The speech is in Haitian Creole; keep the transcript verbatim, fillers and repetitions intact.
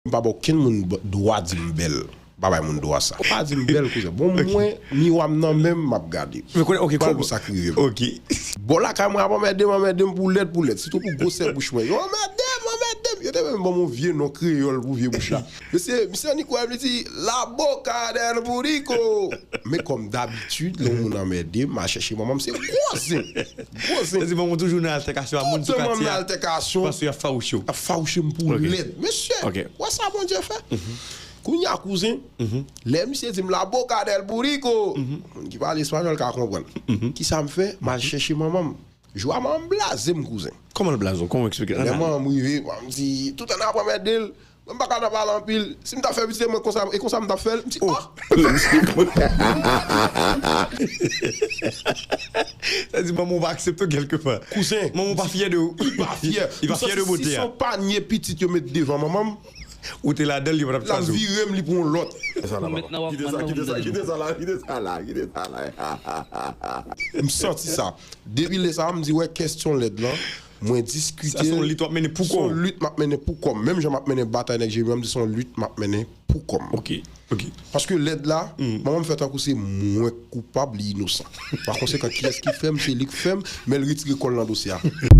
M pa ba okenn moun dwa di m bèl. Pa bay moun dwa sa. Pa di m bèl, kouzen. Bon, mwen, miwa m nan men m, m ap gade. Men konnen, ok, Pral kòman? Pou sa k rive m. Ok. Bò lakay mwen ap anmède m, anmède m pou lèd, pou lèd. Sitou pou gwosè bouch mwen. Yo anmède m, anmède m. Yo te menm ban m yon vye non kreyòl pou vye bouch la. Mesye, misye annik wè m, li di, La boca del burrito. Men kòm dabitid, lè yon moun anmède m, m al chèche manman m, se gwo zen. Gwo zen. Sa di manman toujou nan altèkasyon ak moun sou Tout manman katye a. Altèkasyon. Paske y ap fawouche w. Ap fawouche m pou Ok. lèd. Mesye, Ok. Wè sa Bondye fè? Kounye a, kouzen, lè misye di m, La boca del burrito, moun ki pale espanyòl ka konprann. Kisa m fè? M al chèche manman m. Jou a manman m blaze m, kouzen. Kòman l blaze w? Kòman w eksplike? Lè manman m rive, manman m di, tout an ap anmède l. Mwen m pa ka nan pale anpil. Si m ta fè pitit mwen konsa, e konsa m t ap fè l. M di, oh! Sa di manman w pa aksepte w kèlkepa. Kouzen. Manman w pa fyè de ou. Li pa fyè. Li pa fyè de bote Si a. Son panye pitit yo met devan manman m, Ou te ladan l, li pa t ap l ap chwazi w. Vire m, li pran yon lòt. Kite sa la, papa. Kite sa, kite sa, kite sa la, kite sa la, kite sa la. M santi sa. Depi lè sa a, m di, wè, kèsyon lèd lan, mwen diskite. Sa se yon lit w ap mennen pou Se yon kò w. Lit m ap mennen pou kò m. Menm jan m ap mennen batay nèg Jemima, m di se yon lit m ap mennen pou kò m. Ok, ok. Paske lèd la, manman m fè tankou se mwen k koupab, li inosan. Pa konsekan, kiyès ki fè m, se li k fè m, men l retire kò l nan dosye a.